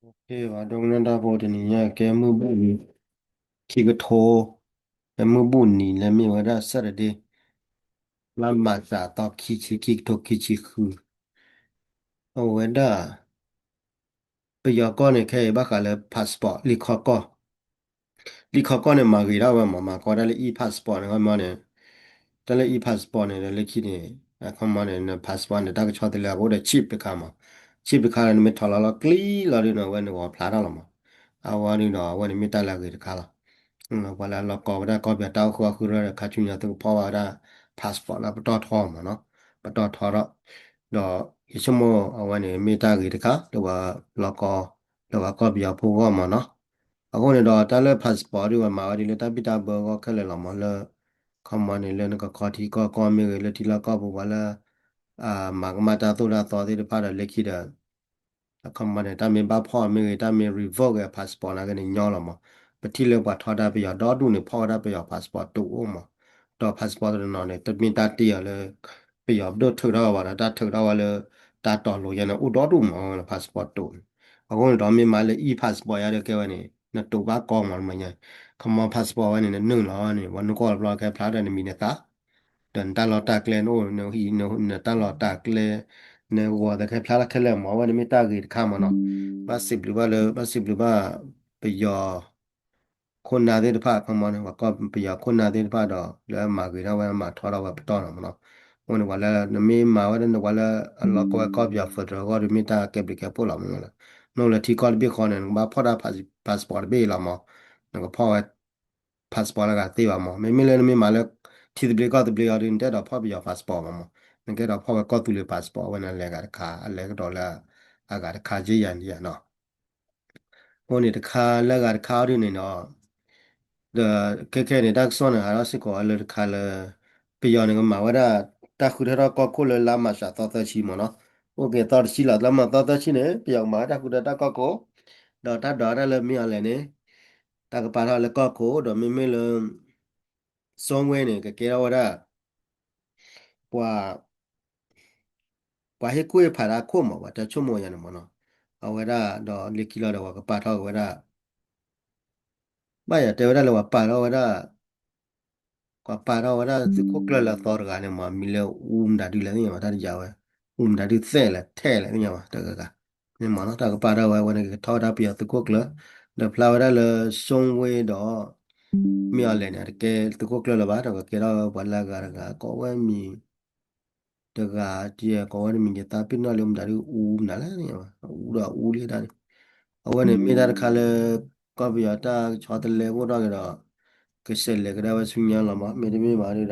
ကဲ ပှၤဒိကနၣ်တၢ်ဖိတနံၤညါ ကဲမုၢ်ဘူၣ်နံၤ ခံကထိ ကဲမုၢ်ဘူၣ်နံၤလၢမ့ၢ်ဝဲဒၣ် Saturday လါမးရှး သီခံဆံ ခံကထိခံဆံဃု အဝဲဒၣ် ပယီၤကီၢ်န့ၣ် ခဲအံၤဘၣ်ဃးလၢ passport လံခီကီၢ် လံခီကီၢ်န့ၣ် မၤဂ့ၤထီၣ်ဝဲမး မၤကီဒၣ်လၢ e-passport န့ၣ် ခီမီန့ၣ် တၢ်လၢ e-passport န့ၣ် ဒီးလၢခံန့ၣ် အခီမီန့ၣ် န passport န့ၣ် တၢ်ကဆီတလဲအဃိဒီး chip တခါမး chip တခါလၢ နမ့ၢ်ထီၣ်လီၤလီၤကျံလီၤဒုးန့ၣ် အဝဲန့ၣ်ဂီၤဖျါထီၣ်လီၤမး အဝဲန့ၣ်ဒီး အဝဲန့ၣ်မ့ၢ်တၢ်လၢအဂ့ၤတခါလီၤ ပှၤလၢအလီၤကီဝဲဒၣ်ကီၢ်ပယီၤတၢ်အိၣ်ဃုာ်အီၣ်ဃုာ်ဒီး ခါဆူညါသုကဖီၣ်ဘၣ်ဝဲဒၣ် passport လၢပတီၢ်ထီမးနီၤ ပတီၢ်ထီထီၣ် ဒီးယဆိကမိၣ်အဝဲန့ၣ်မ့ၢ်တၢ်ဂ့ၤတခါ လၢပှၤလီၤကီ လၢပှၤကီၢ်ပယီၤဖိအဂီၢ်မးနီၤ အဃိန့ၣ်ဒီးတၢ်လၢ passport ဒုးပှၤမၤဝဲဒ်လၢတၢ်ဘံၣ်တၢ်ဘၢအဂီၢ်ခဲလၢာ်လီၤမးလၢ ခီမီန့ၣ်လၢနကခီထံကီၢ်ကီၢ်မ့ၢ်ဂ့ၤ လၢထံလီၢ်ကီၢ်ပူၤပှၤလၢ မၤကမၣ်တၢ်သိၣ်တၢ်သီသ့ၣ်တဖၣ်ဒီးလၢခံဒီး အခီမီန့ၣ် တၢ်မ့ၢ်ဘၣ်ဖီၣ်မ့ၢ်ဂ့ၤ တၢ်မ့ၢ် revoke ဂ့ၤ passport နာ်က့န့ၣ်ညီလီၤမး ပထံၣ်လၢပှၤထီဒါပယီၤဒီဒူၣ်န့ၣ် ဖီၣ်ဝဲဒၣ်ပယီၤ passport တအိၣ်မး ဒီး passport တနီၤန့ၣ် တမ့ၢ်တၢ်တ့ၢ်အီၤလၢ ပယီၤပဒိၣ်ထုးထီၣ်ဘၣ်ဒီး တၢ်ထုးထီၣ်ဝဲလၢ တၢ်တီၤလိၤယါန့ၣ် အိၣ်ဒီဒူၣ်မး passport တအိၣ်န့ၣ် အဃိန့ၣ်ဒီးမ့ၢ်မၤလၢ e-passport ယါဒီးကဲဝဲန့ၣ် နတိာ်ဘၣ်ကီမးမးညါ ခီမီ passport ဝဲန့ၣ် နနုာ်လီၤန့ၣ် ပှၤနုာ်ကီၢ်တဘျီကဲဖျါဒီးနမံၤနသၣ် ဒီးနတၢ်လီၢ်တၢ်ကျဲ နအိၣ်နဟံၣ် နတၢ်လီၢ်တၢ်ကျဲ နဂီၤသခဲဖျါလၢခဲလၢာ်မး အဝဲန့ၣ်မ့ၢ်တၢ်ဂ့ၤတခါမးနီၤ ဘၣ်စံးဘျုးဘၣ်လၢ ဘၣ်စံးဘျုးဘၣ် ပယီၤ ခိၣ်နၢ်သ့ၣ်တဖၣ် ခီမီန့ၣ် ပှၤကီၢ်ပယီၤခိၣ်နၢ်သ့ၣ်တဖၣ်ဒီး လၢအမၤဂ့ၤထီၣ်ဝဲ မၤထီထီၣ်ဝဲပတီၢ်လီၤမးနီၤ အဃိန့ၣ် ပှၤလၢနမ့ၢ်မၤဝဲဒၣ်န့ၣ် ပှၤလၢအလီၤကီဝဲကီၢ်ပယီၤ federal အဂီၢ်ဒီး မ့ၢ်တၢ်ကဲဘျုးကဲဖှိၣ်လီၤမးနီၤ နအိၣ်လၢထံကီၢ်တဘ့ၣ်ဃီန့ၣ် နကဘၣ်ဖီၣ်တၢ် passport တဘ့ၣ်လီၤမး နကဖီၣ်ဝဲ passport လၢအဂၤသ့ဘၣ်မး မ့မ့ၢ်လၢနမ့ၢ်မၤလၢ ထံသဘျ့ကီၢ်သဘျ့အီၤဒီး နတအဲၣ်ဒိးဖီၣ်ပယီၤ passport ဘၣ်မး နကအဲၣ်ဒိးဖီၣ်ဝဲကီၢ်သူလ့ၤ passport အဝဲန့ၣ်လဲၤဂၤတခါ အလဲၤကဒီးလၢ အဂၤတခါက့ယၤန့ၣ်ယၤနီၤ အဃိန့ၣ်တခါလၢအဂၤတခါအီၤဒ်န့ၣ်ဒီး ဒီးခဲခဲန့ၣ် တၢ်ကစီၣ်န့ၣ် ဟးထီၣ်စ့ၢ်ကီးအလၢတခါလၢ ပယီၤန့ၣ်ကမၤဝဲဒၣ် တၢ်ဃုထၢထီၣ်ကီၢ်ခိၣ်လၢလါမးရှးသီသၢဆံမးနီၤ အိၣ်က့ၤသီတဆံလီၤ လါမးသီသၢဆံန့ၣ် ပယီၤကမၤဝဲတၢ်ဃုထၢတၢ်ကီၢ်ခိၣ် ဒီးတၢ်ဒိးတၢ်လၢမ့ၢ်အီၤလဲၣ်န့ၣ် တၢ်ကပာ်ထီၣ်လၢကီၢ်ခိၣ် ဒီးမ့မ့ၢ်လၢ စီဝ့န့ၣ် ကကဲထီၣ်ဝဲဒၣ် ပှၤ ပှၤဟ့ၣ်ကူၣ်ဟ့ၣ်ဖးတၢ်ခိၣ်မး ပှၤတၢ်ဆိကမိၣ်ယါန့ၣ်မးနီၤ အဝဲဒၣ်ဒီးလၢခံလီၤဒီးပှၤကပာ်ထီၣ်က့ၤဝဲဒၣ် ဘၣ်ယၤတဲဝဲဒၣ်လၢပှၤပာ်ထီၣ်ဝဲဒၣ် ပှၤပာ်ထီၣ်ဝဲဒၣ်သုးခိၣ်ကျၢၢ်လၢအသီတဂၤန့ၣ်မး မံၤလၢအူမတၤဒုလဲၣ်သ့ၣ်ညါဘၣ် တၢ်တယၤဝဲ အူမတၤဒုသဲးလဲၣ်ထဲလဲၣ်သ့ၣ်ညါဘၣ် တဂၤဂၤ န့ၣ်မးနီၤ တၢ်ကပာ်ထီၣ်ဝဲ အဝဲန့ၣ်ကထီၣ်ဝဲဒၣ်ပယီၤသုးခိၣ်ကျၢၢ် ဒီးဖျါဝဲဒၣ်လၢ စီဝ့ဒီး မ့ၢ်အီၤလဲၣ်န့ၣ် တကဲသုးခိၣ်ကျၢၢ်လၢၤဘၣ် ဒီးကကဲထီၣ်ဝဲပှၤလၢအဂၤတဂၤ ကိးဝဲမံၤ တဂၤတယဲၢ် ကိးဝဲတမံၤယသးပ့ၤနီၣ်လၢမတၤဒုအူမနုၤလဲၣ်န့ၣ် အူဒီးအူလံတၢ်န့ၣ် အဝဲန့ၣ်မ့ၢ်တၢ်တခါလၢ ကီၢ်ပယီၤတၢ်ကဆီတလဲအိၣ်ထီၣ်က့ၤဒီး ကဆဲးလဲၤကဒါဝဲဆူညါလီၤမး မ့တမ့ၢ်ဘၣ်ဒုဒီး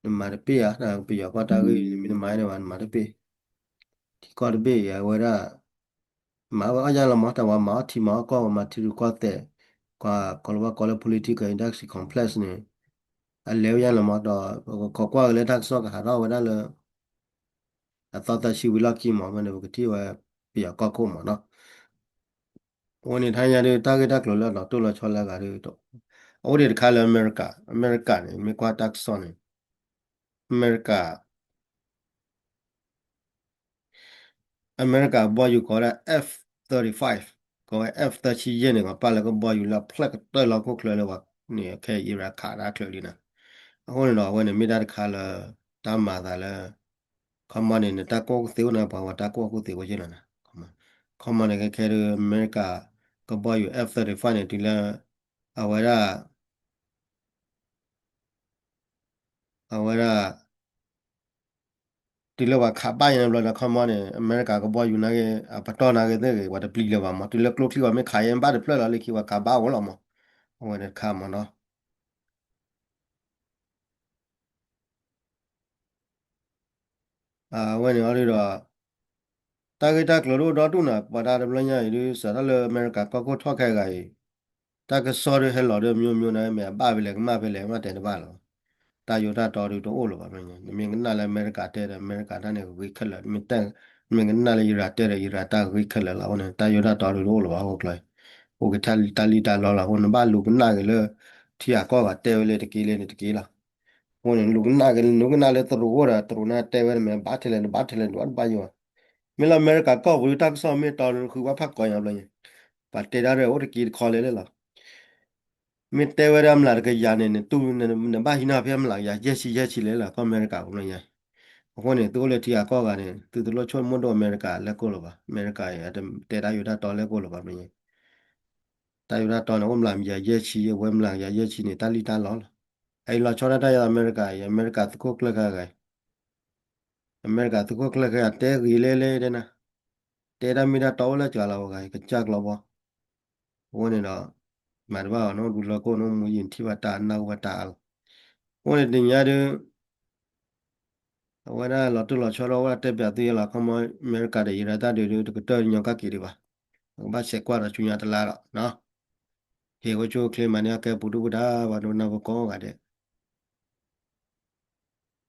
နမၤတပ့ၢ်ဧါ ပယီၤကီၢ်တၢ်ဂ့ၢ် နမ့ၢ်တမၤန့ၣ်ဘၣ် နမၤတပ့ၢ် ထံကီၢ်တဘ့ၣ်အံၤ အဝဲဒၣ် မၤဝဲအီၣ်ယါလီၤမး တၢ်ဝဲမၤအီၣ်ထံမၤအီၣ်ကီၢ် မၤထံရူၢ်ကီၢ်သဲး ကွၢ်ကိးလၢဘၣ်ကိးလၢ political industry complex န့ၣ် အလဲၤဝဲယါလီၤမး ဒီးပကခိးကွၢ်က့ၤလၢတၢ်ကစီၣ်ကဟးထီၣ်ဝဲဒၣ်လၢ အသီသၢဆံဝံၤလီၢ်ခံမး မ့ၢ်န့ၣ် ပကထံၣ်ဝဲ ပယီၤကီၢ်ခိၣ်မးနီၤ အဝဲန့ၣ် တဟါညါဒုး တၢ်ဂ့ၢ်တၢ်ကျိၤလၢအလီၤတိၢ်လီၤဆီလၢအဂၤဒုး အအိၣ်ဒံးတခါလၢအမဲရကၤ အမဲရကၤန့ၣ် မ့ၢ်ကွၢ်တၢ်ကစီၣ်န့ၣ် အမဲရကၤ အမဲရကၤဘီယူၤကိးဝဲဒၣ် F thirty-five ကိးဝဲ F သၢဆံယဲၢ်န့ၣ် ကပာ်လၢကဘီယူၤလၢအဖျၢၣ်ကတၢၢ်လီၤခိၣ်ချၢလၢပှၤန့ၣ် ခဲအံၤအံရၣ်ခးတၢ်ချၢဒ်န့ၣ် အဃိန့ၣ်ဒီး အဝဲန့ၣ်မ့ၢ်တၢ်တခါလၢ တၢ်မၤသးလၢ ခီမီန့ၣ် နတၢ်ကူၣ်သ့အိၣ်န့ၣ် ပှၤဝဲတၢ်ကူၣ်ကူၣ်သ့ဝဲယဲၢ်လီၤန့ၣ် ခီမီန့ၣ် ခဲခဲဒုး အမဲရကၤ ကဘီယူၤ F thirty-five န့ၣ် တုၤလၢ အဝဲဒၣ် အဝဲဒၣ် တုၤလၢပှၤခးဘၣ်ယဲၢ်န့ၣ်ဘျီဒီး ခီမီန့ၣ် အမဲရကၤကဘီယူၤနာ်က့ အပတီၢ်နာ်က့သ့ၣ်ဂ့ၤ ပှၤတပျံၤလၢၤဘၣ်မး တုၤလၢကျိချံပှၤမ့ၢ်ခးယဲၢ်ဘၣ်တဖျၢၣ်လီၤ လၢခံပှၤခးဘၣ်အိၣ်လီၤမး အဝဲန့ၣ်တခါမးနီၤ အဝဲန့ၣ်အီၤဒုးဒီး တၢ်ဂ့ၢ်တၢ်ကျိၤဒိၣ်ဒီဒူၣ်န့ၣ် ပှၤတၢ်တဘျီညါအံၤဒုး စးထီၣ်လၢအမဲရကၤကီၢ်ခိၣ်ထီၣ်ခဲအဂၤအံၤ တၢ်ကစီၣ်ဒုးဟဲလီၤဒီး မျိုးမျိုး န့ၣ် မ့ၢ်အဘၣ်ဖဲလဲၣ် ကမၣ်ဖဲလဲၣ် မ့ၢ်တဲတဘၣ်လီၤ. တၢ်ယိးတၢ်တီဒုးတအိၣ်လၢၤဘၣ်. နမ့ၢ်ကနၣ်လၢအမဲရကၤတဲဒီး အမဲရကၤတၢ်န့ၣ်ဂ့ၤခဲလၢာ်, မ့ၢ်ကနၣ်လၢအံရၣ်တဲဒီး အံရၣ်တၢ်ဂ့ၤခဲလၢာ်လီၤ. အဃိန့ၣ် တၢ်ယိးတၢ်တီဒုးတအိၣ်လၢၤဘၣ်. အဃိကျီ အိၣ်က့ၤတၢ်လံၣ်တၢ်လီလီၤ. အဃိန့ၣ် နဘၣ်လူၤကနၣ်က့ၤလၢ ထံဂၤကီၢ်ဂၤတဲဝဲလၢတက့ၢ်လၢန့ၣ်တက့ၢ်လီၤ. အဃိန့ၣ် လူၤကနၣ်က့ၤ နကနၣ်လၢတရူးအိၣ်ဒီး တရူးန့ၣ်တဲဝဲန့ၣ် မ့ၢ်ဘၣ်ထဲလဲၣ် နဘၣ်ထဲလဲၣ် နဘၣ်ယိး မ့ၢ်လၢအမဲရကၤကီၢ်ပူၤဒုး တၢ်ကစီၣ်မ့ၢ်တီ ဃုဘၣ်ဖးကိးညါဘျီညါ, ပှၤတဲတၢ်ဒီးအိၣ်တက့ၢ်တခီလဲၣ်လဲၣ်လီၤ. မ့ၢ်တဲဝဲဒၣ်မျးတကယၤန့ၣ် နတူၢ် နဘၣ်ဟံးန့ၢ်ဖဲမျးကယၤယဲၢ်ဆံယဲၢ်ဆံလဲၣ်လီၤ ကီၢ်အမဲရကၤပူၤဘျီညါ. အဃိန့ၣ် သုအိၣ်လၢထံဂၤကီၢ်ဂၤန့ၣ် သုတလိၣ်ဆိကမိၣ်ဒိၣ်အမဲရကၤလၢကိၣ်လၢၤဘၣ်. အမဲရကၤအံၤ တဲတၢ်ယိၤတၢ်တီလၢကိၣ်လၢၤဘၣ်ဘျီညါ. တၢ်ယိၤတၢ်တီန့ၣ် အိၣ်မျးကယၤယဲၢ်ဆံ အဝဲမျးကယၤယဲၢ်ဆံန့ၣ် တၢ်လံၣ်တၢ်လီလီၤ. အအံၤလီၤဆီဒၣ်တၢ်ယၤအမဲရကၤအံၤ အမဲရကၤသုးခိၣ်ကျၢၢ်ခဲဂၤ အမဲရကၤသုးခိၣ်ကျၢၢ်ခဲဂၤ တဲဂ့ၤလဲၣ်လဲၣ်ဒဲနၤ, တဲတၢ်မ့ၢ်တၢ်တီအိၣ်လၢစှၤလီၤဝဲဂၤ ကစၢ်ကျီဘီ. အဃိန့ၣ်ဒီး မၤတဘၣ်အီၤ နအိၣ်ဒူလၢကိၣ် နအိၣ်မူယံာ်ထံၣ်ဘၣ်တၢ်နၢ်ဟူဘၣ်တၢ်အါလီၤ. အဃိန့ၣ်တနံၤညါဒုး အဝဲဒၣ်လီၤတိၢ်လီၤဆီထီၣ်ဝဲဒၣ်တဲပၠးသုယဲလီၤ ခီမီ အမဲရကၤဒီးအံၤရၢတၢ်ဒုးဒုး တကတၢၢ်ညီကၣ်က့ၤဒံးဘၣ်. အကဘၣ်ဆဲးကွၢ်ဒီးဆူညါတလါဒီး ဟ့ၣ်ဝဲဆိချ့မးန့ၢ်အကဲပူၤဒုၣ်ပူၤဒါ ပှၤဒိကနၣ်ဖိကိးဂၤဒဲး.